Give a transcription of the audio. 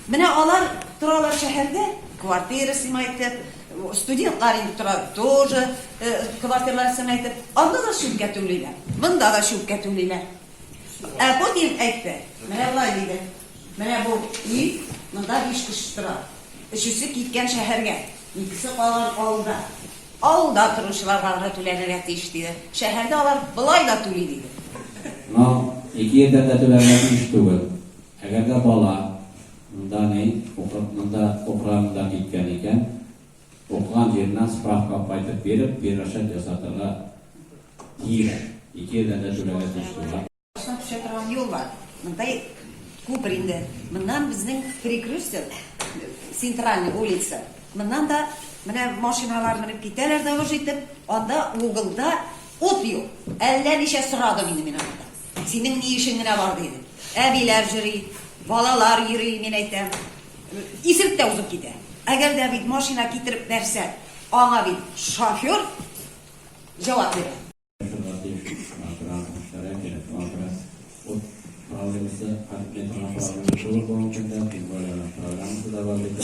Менә алар торалар шәһәрдә, квартира снимать итеп, студентлар инде тора, тоже квартирлар снимать итеп, анда да чүпкә түлиләр, монда да чүпкә түлиләр. Ә Путин әйтте, менә болай диде, менә бу өй, монда биш кеше тора, өчесе киткән шәһәргә, икесе калган авылда. Авылда торучыларга гына түләнергә тиеш, диде. Шәһәрдә алар болай да түли, диде. Но ике җирдән дә түләргә тиеш түгел. Әгәр дә бала монда ни, укып, монда укырга монда киткән икән, укыган җиреннән справка алып кайтып биреп, перерасчет ясатырга тиеш. Ике җирдән дә түләргә тиеш түгел. Баштан төшә торган юл бар. Монда күпер инде. Моннан безнең перекресток, центральный улица. Моннан да менә машиналар менеп китәләр дә выж итеп, анда угылда ут юк. Әллә ничә сорадым инде мин анда. Синең ни эшең генә бар дидем. Әбиләр йөри, балалар йөри, мин әйтәм. Исерек тә узып китә. Әгәр дә бит машина китереп бәрсә, аңа бит шофер җавап бирә. Шуңа тиеш, шуңа күрә аны эшләргә кирәк. Шуңа күрә ут проблемасы хәл ителә торган проблема түгел бүгенге көндә, тем более аның программасы да бар бит.